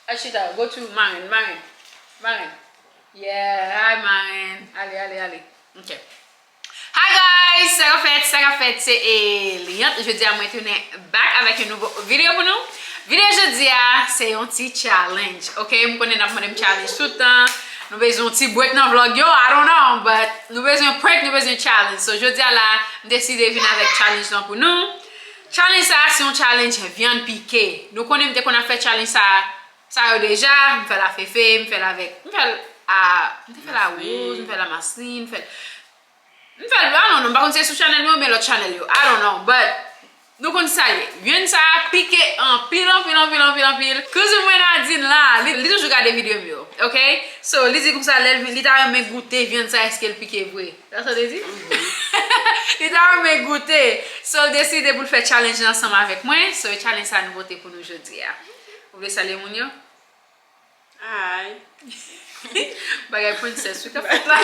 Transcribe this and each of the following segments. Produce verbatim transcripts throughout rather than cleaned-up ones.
Achita, go to Maren, Maren, Maren. Yeah, hi Maren. Ale, ale, ale. Ok. Hi guys, sa k ap fèt, sa k ap fèt, se Eliante. Jodi a mwen tounen back avèk yon nouvo videyo pou nou. Videyo jodi a, se yon ti challenge, ok? M konnen n ap mande m challenge tout tan. Nou bezwen yon ti break nan vlog yo, I don't know, but nou bezwen prank, nou bezwen challenge. So jodi a la, m deside vin avèk challenge lan pou nou. Challenge sa a, se yon challenge vyann pike. Nou konnen m te konn ap fè challenge sa a, sa yo deja, m fè l a Fefe, m fè l avèk, m fè l a, m te fè l a Rose, m fè l a Maslin, m fè l M fè l, I don't know, m pa konn si se sou chanèl yo oubyen lòt chanèl yo. I don't know, but nou konn sa l ye. Vyann sa a pike anpil, anpil, anpil, anpil, anpil. Kouzin mwen Nadine la, li, li toujou gade videyo m yo, ok? So, li di konsa, lè l vin, li ta renmen goute vyann sa, èske l pike vre. Sa sa w te di? Li ta renmen goute. So, l deside pou l fè challenge lan ansanm avèk mwen. So, e challenge sa nou pote pou nou jodi a. Ou vle salye moun yo? Ay. Bagay princess wi k ap fèt la.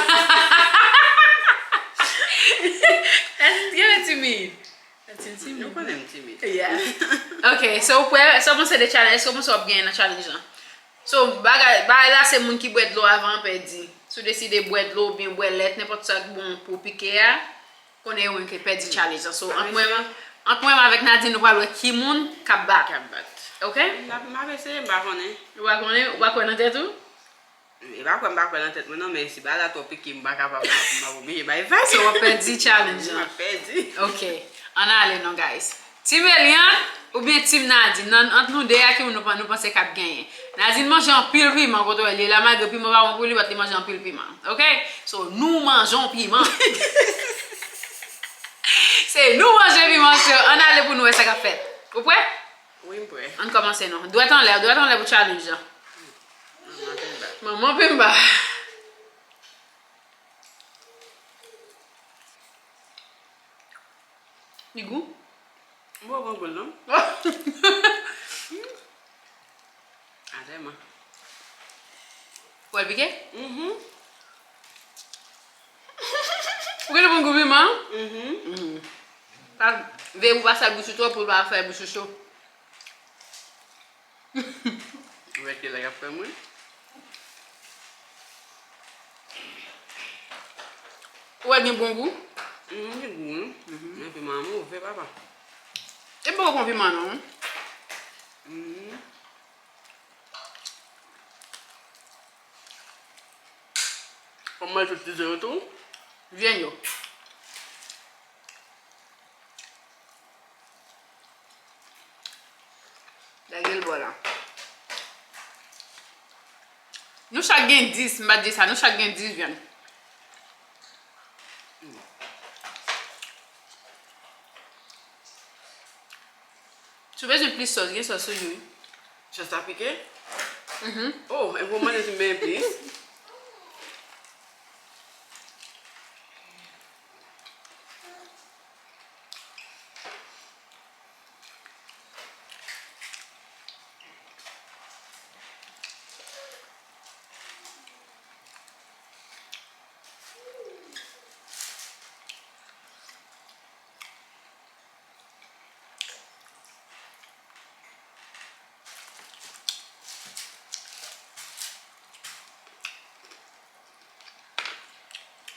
Èske l gen timid? Èske l timid? Nou konnen m timid. Yeah. Ok, so ou prè? Sa w panse de challenge? Èske w panse w ap genyen nan challenge lan? So, bagay, bagay la se moun ki bwè dlo avan an pèdi. Si w deside bwè dlo oubyen bwè lèt, nenpòt sa k bon pou pike a, konnen yo menm ki pèdi challenge lan. So, ant mwen, ant mwen avèk Nadine, nou pral wè ki moun k ap bat. K ap bat. Ok? M ap, m ap eseye, m pa konnen. Ou pa konnen? Ou pa kwè nan tèt ou? E pa kwè m pa kwè nan tèt mwen non, men si bagay la twò pike, m pa kapab, m ap, m ap oblije bay vag. So, w ap pèdi challenge lan. M ap pèdi. Ok. Ann ale non, guys. Team Eliante oubyen Team Nadine? Nan, ant nou de a, ki moun nou, nou panse k ap genyen? Nadine manje anpil piman, kote w wè l ye la, malgre piman pa bon pou li, but li manje anpil piman. Ok? So, nou manje yon piman. Se nou manje piman, so, ann ale pou nou wè sa k ap fèt. Ou prè? Wi, m prè. Ann kòmanse non. Dwèt anlè, dwèt anlè pou challenge lan. Manman Pemba. Li gou? M poko pran gou l non. Atè mwen. Ou wè l pike? Mhm. Ou genlè pran gou piman? Mhm. Mhm. Pa, veye pou pa sal bouch ou twòp pou l pa fè bouch ou cho. Ou wè kilè y ap fè mwen? Ou wè l gen bon gou? Mhm, gen gou wi. Mhm. Men piman an move, papa. E poko pran piman non. Mhm. Fò m manje tout ti zo yo tou. Vyann yo. Lage l bò la. Nou chak gen dis, m pa t di sa, nou chak gen dis vyann. Si w bezwen plis sòs, gen sòs toujou wi. Sòs la pike? Mhm. Oh, e pou mande si m benyen plis.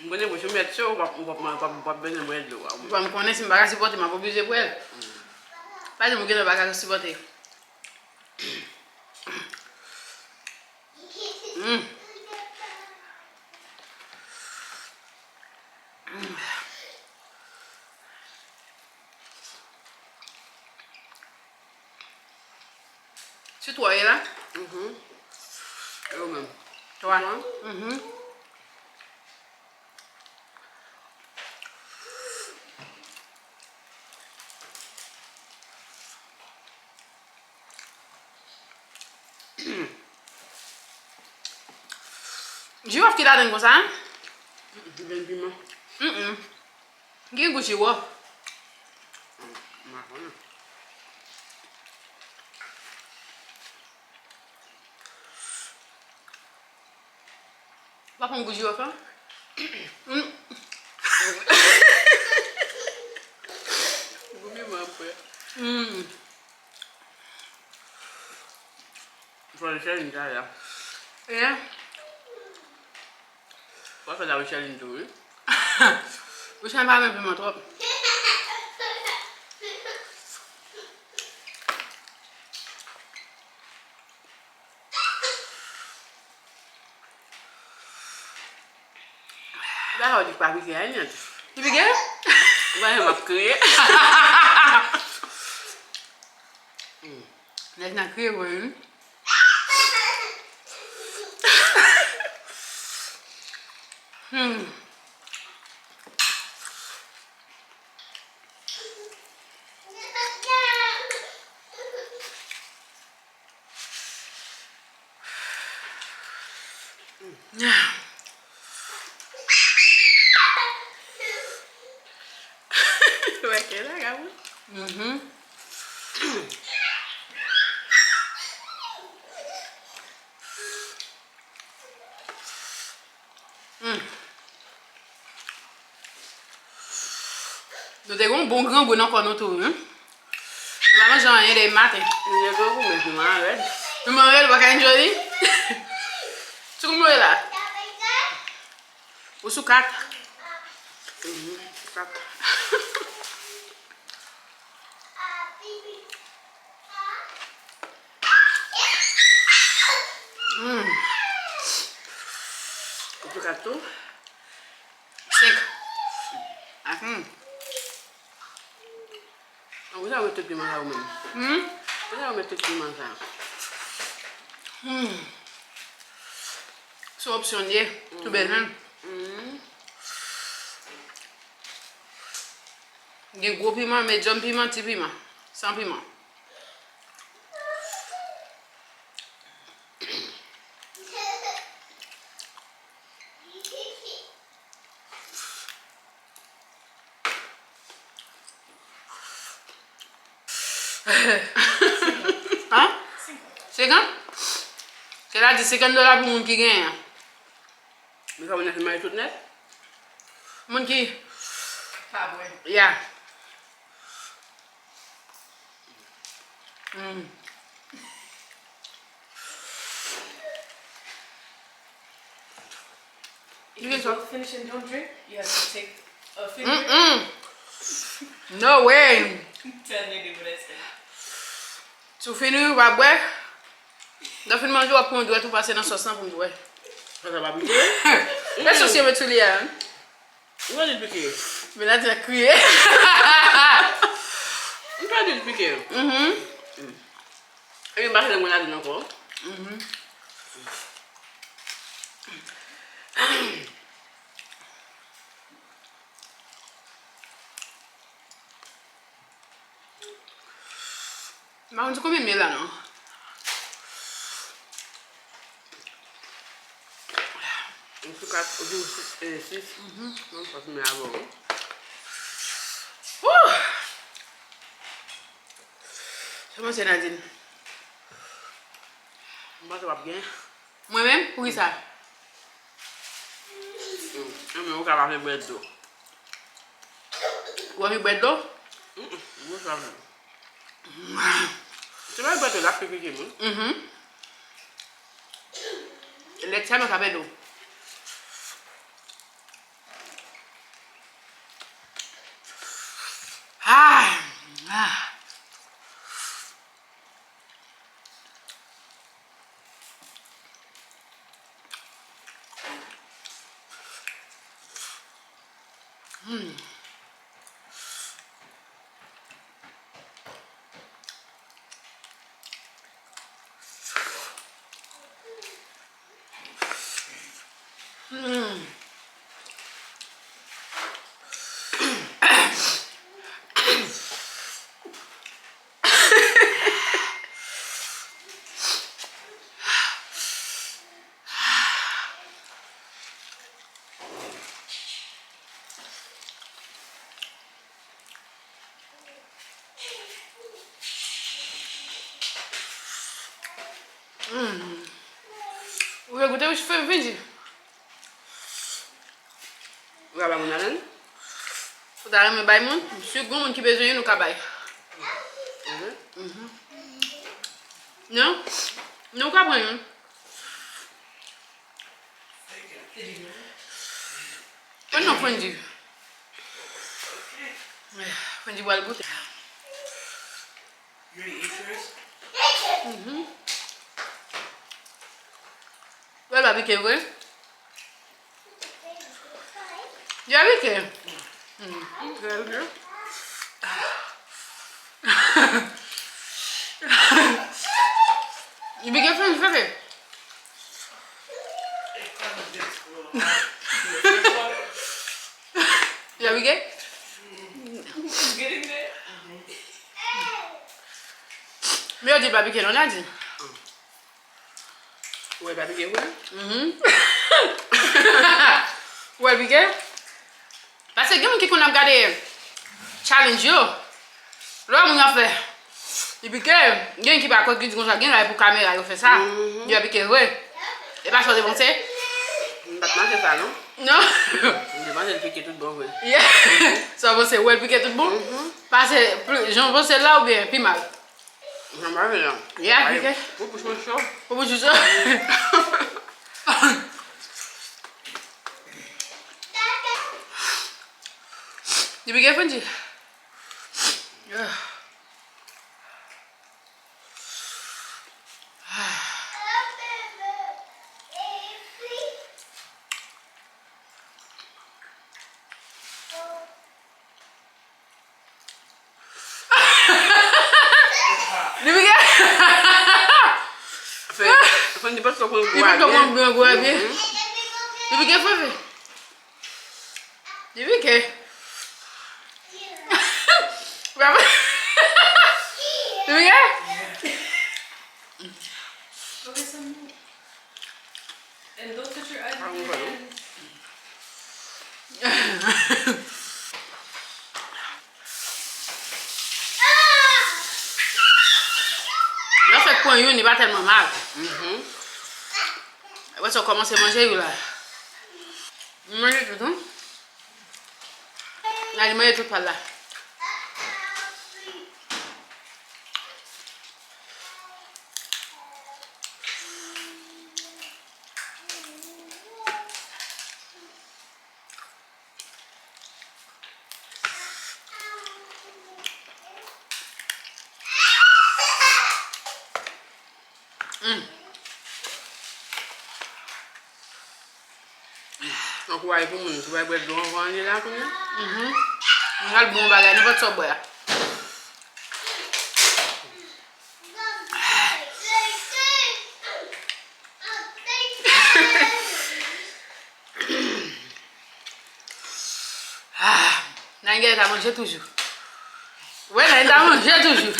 M konnen bouch ou mèt cho, w p ap, w p ap, w p ap, w p ap bezwen bwè dlo a. Bon, m konnen si m pa ka sipòte, m ap oblije bwè l. Pa di m ou genlè pa ka sipòte. Mm. Se twa ye la? Mhm. E ou menm? Twa. Twa? Mhm. Jiwòf ki ladann konsa? Grenn piman. Mm, mm. Gen gou jiwòf. M pa konnen. Ou pa konn gou jiwòf la? Mm. Gou piman ap fè. Mm. Richelin ta la. E? W ap fè la Richelin tou, wi. Richelin pa renmen piman twòp. Ou pa wè di pa pike a, Nèt. Li pike? Ou pa wè m ap kriye? Nèt nan kriye vre, wi. Hmm. Wè ke la, gade. Mhm. Hmm. Nou te gen yon bon grangou nan kò nou tou, wi. Nou pa manje anyen depi maten. Nou gen grangou, men piman an rèd. Piman an rèd, ou pa ka enjoy li? Ti koumou ye la. Ou sou kat? Mhm, sou kat. Hmm. Ou sou kat tou? Senk. Ah, hmm. Ou sa met tout piman sa ou menm? Hmm? Ou sa met tout piman sa? Hmm. Se opsyon ye, tou bèl, hein? Mhm. Gen gwo piman, medyòm piman, ti piman, san piman. Hein? Senkant? Se la di senkant dola pou moun ki genyen an. Men sa moun nan fin manje tout nèt? Moun ki pa bwè. Ya. Mm. If you don't finish and don't drink, you have to take a finger. Mm-mm. No way. Tèl nèg de bwè sèl. Si w fini, w pa bwè. Lè w fin manje, w ap pran yon dwèt ou pase nan sòs lan pou m bwè. Sa, sa pa pike? Lè sòs yo met sou li a, hein? Ou pa di l pike? Men la di l ap kriye. M pa di l pike. Mhm. Epi m pase nan mwen ladan ankò. Mhm. M pa konn si konbyen m ye la non. Yon sou kat, ou di yon sou, eh, sis. Mhm. Non, m fòs mwen avè w. Woo! Kòman se Nadine? M panse w ap gen. Mwen menm? Poukisa? Mm. Enben, ou ka pa vle bwè dlo. Ou anvi bwè dlo? Mm-mm, mwen swaf dlo. Se pa bwè dlo la ki pike moun. Mhm. Lèt sèlman ka fè dlo. Ah! Ah! Hmm. Hmm. Hmm. Ou vle goute? Wi, fè m vin di. Ou ka bay moun ladan l? Ou ta renmen bay moun? Si gon moun ki bezwen youn, ou ka bay. Mhm. Mhm. Non? Nou ka pran youn. Pran non, Fondy. Fondy pral goute. Mhm. Wè, l pa pike vre. Li pa pike. Hmm. Li pike, Fondy, Fondy. Li pa pike? Men yo di l pa pike non, Nadine. Ou wè l pa pike vre? Mhm. Ou wè l pike? Paske gen moun ki konn ap gade challenge yo. Lè moun ap fè, li pike, gen ki pa kwè, ki di konsa, gen lè pou kamera yo fè sa. Mhm. Li pa pike vre. E pa sa w te panse? M pa t panse sa, non. Non. M te panse l pike tout bon vre. Yeah. Sa w panse, ou wè l pike tout bon? Mhm. Pase, pli, jan w panse la oubyen pi mal? Jan m pa vle la. Yeah, pike. Pou bouch mwen cho. Pou bouch ou cho. Li pike, Fondy? Li pike? Fè, Fondy pa t konn gwo a byen. Li pa t konn gwo a byen. Mhm. Li pike, Fondy? Li pike? Li pike? And don't touch your eyes with your hand. Lè w fèk pran youn, li pa tèlman mal. Mhm. Apre sa, w kòmanse manje youn la. M manje tout, wi. Nan li manje tout pa l la. Mm. Ankouraje pou moun ki pa bwè dlo anvan ane la kounye a. Mhm. Li pral bon bagay, nenpòt sa w bwè a. Ah, Nangè ta manje toujou. Wè, Nangè ta manje toujou.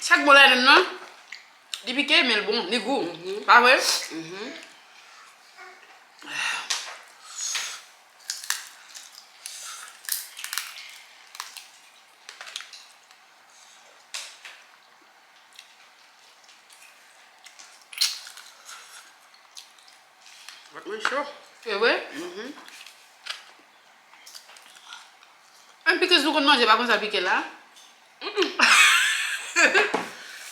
Sa k bon ladan l nan, li pike, men l bon, li gou. Mhm. Pa vre? Mhm. Vant mwen cho. E vre? Mhm. Menm pickles nou konn manje, pa konsa pike la. Mm-mm.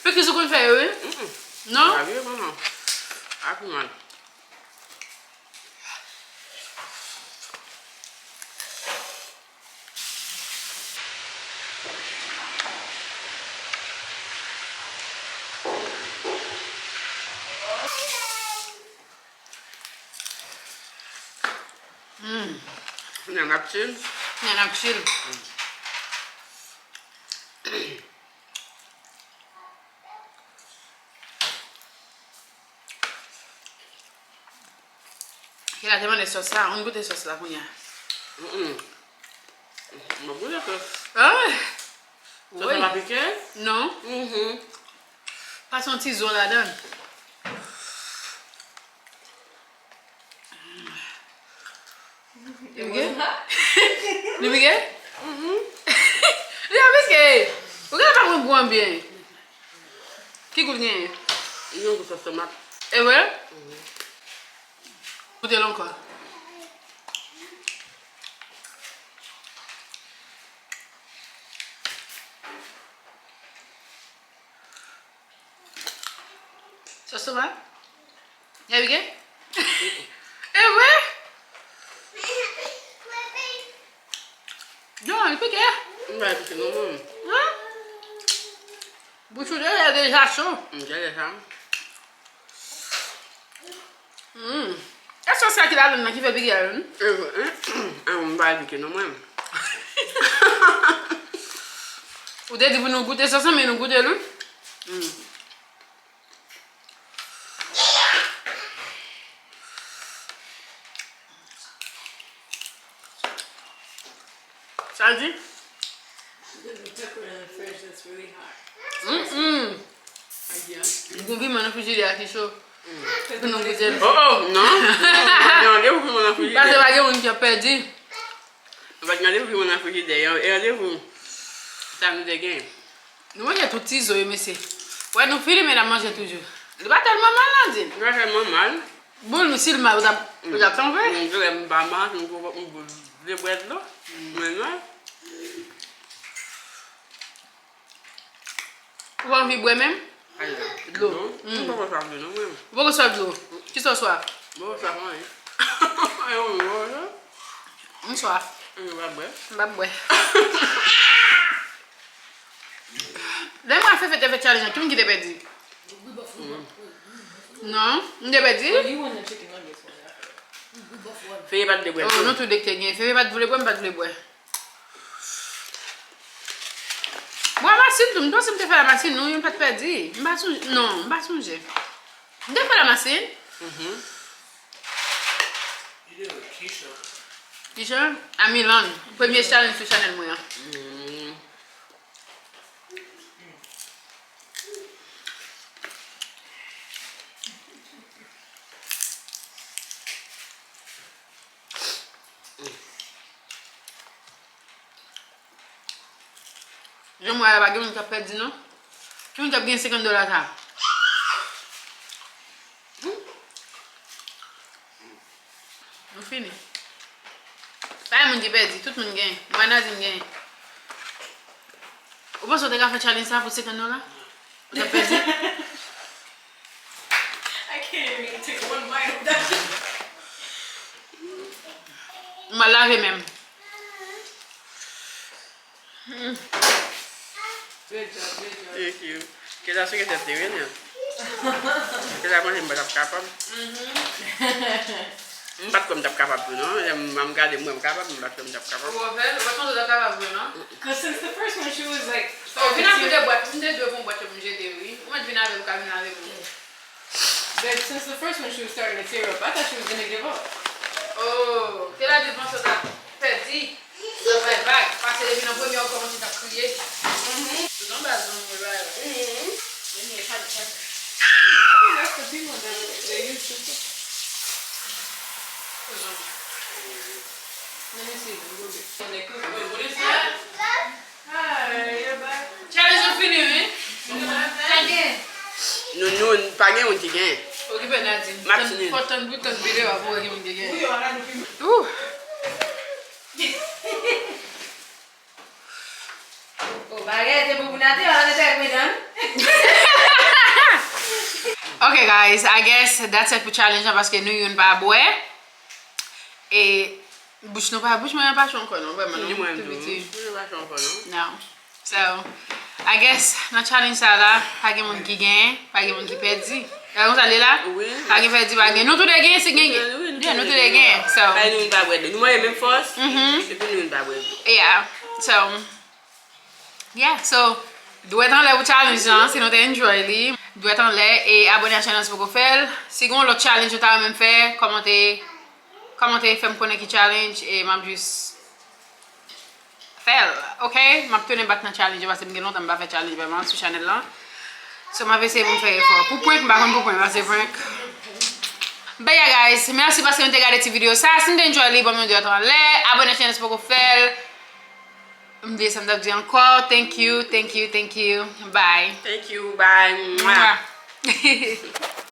Pickles ou konn fè yo, wi? Mm-mm. Non? Pa vre, manman. Pa pi mal. Mm. Nana ap chill. Nana ap chill. Kela te mande sòs la, ann goute sòs la kounye a. Mm-mm. Mwen goute sòs. Ah! Sòs la pa pike? Non. Mhm. Pase yon ti zo ladan l. Li pike? Li pike? Mhm. Li pa pike. Ou genlè pa konn gou an byen. Ki gou l genyen? Li gen gou sòs tomat. E vre? Mhm. Goute l ankò. Sòs tomat? Li pike? E vre? Non, li pike. M pa pike non, mwen. Hum? Bouch ou deja, deja cho. M gade sa. Hum. E sòs sa ki ladan nan ki fè pike a, wi. E vre, hein? Ah, m pa pike non, mwen. Ou te di pou nou goute sòs lan, men nou goute l, wi. Hum. Sa di? Mm-mm. Gon piman nan frijidè a ki cho. Pou nou goute l. Oh, oh, non. Non, non, non, gen piman nan frijidè. Paske pa gen moun ki ap pèdi. Ou pa t gade pou piman nan frijidè, e randevou sa nou te gen. Nou manje tout ti zo yo, mesye. Wè, nou fini, men n ap manje toujou. Li pa tèlman mal, Nadine. Li pa tèlman mal. Bon, nou, si l mal, ou t ap, ou t ap tanpe? M, m, m pa mal, m, m, m vle bwè dlo. Men non. Ou pa anvi bwè menm? Dlo. Dlo? M poko swaf dlo, non, mwen. Ou poko swaf dlo? Kisa w swaf? M poko swaf anyen. Anyen, mwen, mwen, mwen. M swaf. Anyen, w ap bwè? M p ap bwè. Lè m al fè fèt avèk challenge lan, ki moun ki te pèdi? Non, m te pèdi? Feye pa t vle bwè. Oh, nou tou de ki te gen. Feye pa t vle bwè, m pa t vle bwè. Bon, a masin tou, m panse m te fè a masin, non, youn pa t pèdi. M pa sonje, non, m pa sonje. M te fè a masin? Mhm. Kijan? A Milan. Premye challenge sou chanèl mwen an. Mhm. Jan m wè a la, pa gen moun k ap pèdi, non. Ki moun k ap gen senkant dola sa? Nou fini. Pa gen moun ki pèdi, tout moun genyen. Mwen, Nadine genyen. Ou panse w te ka fè challenge sa pou senkant dola? Ou t ap pèdi? I can't even take one bite of that. M al lave men m. Hmm. Good job, good job. Thank you. Kèt, se kèt te vini. Kèt, manje m pa t ap kapab. Mhm. M pa t kwè m t ap kapab tou, non. Lè m, m gade, m wè m kapab, m pa t kwè m t ap kapab. Ou wè, ou pa t panse w t ap kapab vre, non? 'Cause since the first one, she was like, oh, vin avèk de bwat, m te dwe pran bwat yo pou m jete, wi. Ou mèt vin avè l, ou ka vin avè m. But since the first one, she was starting to tear up. I thought she was gonna give up. Oh, te la di panse w t ap pèdi. Sa bay vag. Pase depi nan premye ou kòmanse t ap kriye. Mhm. Tout anba zong mwen bay la. Mhm. Men e pa di sa. I think that's the people that they used to cook. Let me see. Challenge ou fini, wi. Nou, nou, pa gen moun ki genyen. Okipe Nadine. Maxine. Fò tann pou tann videyo a pou wè ki moun ki genyen. Ouh. Oh, bagay te bon pou Nadine, an te ak medam. Okay, guys, I guess that's it pou challenge lan, paske nou youn pa bwè. E bouch nou pa, bouch mwen an pa cho ankò non, vrèman, non. Ni mwen tou, bouch mwen pa cho ankò non. Non. So, I guess, nan challenge sa la, pa gen moun ki genyen, pa gen moun ki pèdi. E konsa l ye la? Wi. Pa gen pèdi, pa gen. Nou tou de genyen, si gen, wi, nou tou de genyen. So, pa nou youn pa bwè dlo. Nou manje menm fòs, mhm, epi nou youn pa bwè dlo. Yeah. So, yeah, so, dwèt anlè pou challenge lan, si nou te enjoy li. Dwèt anlè e abòne a chanèl si w poko fè l. Si gen yon lòt challenge ou ta renmen m fè, kòmante, kòmante, fè m konnen ki challenge e m ap jis fè l, ok? M ap tounen back nan challenge yo, paske m gen lontan m pa fè challenge vrèman sou chanèl lan. So, m ap eseye pou m fè efò. Pou prank, m pa konn pou prank, paske prank. But yeah, guys, mèsi paske nou te gade ti videyo sa. Si nou te enjoy li, ban m yon dwèt anlè. Abòne chanèl si w poko fè l. M bliye sa m t ap di ankò. Thank you, thank you, thank you. Bye. Thank you, bye. Mwah. Mwah.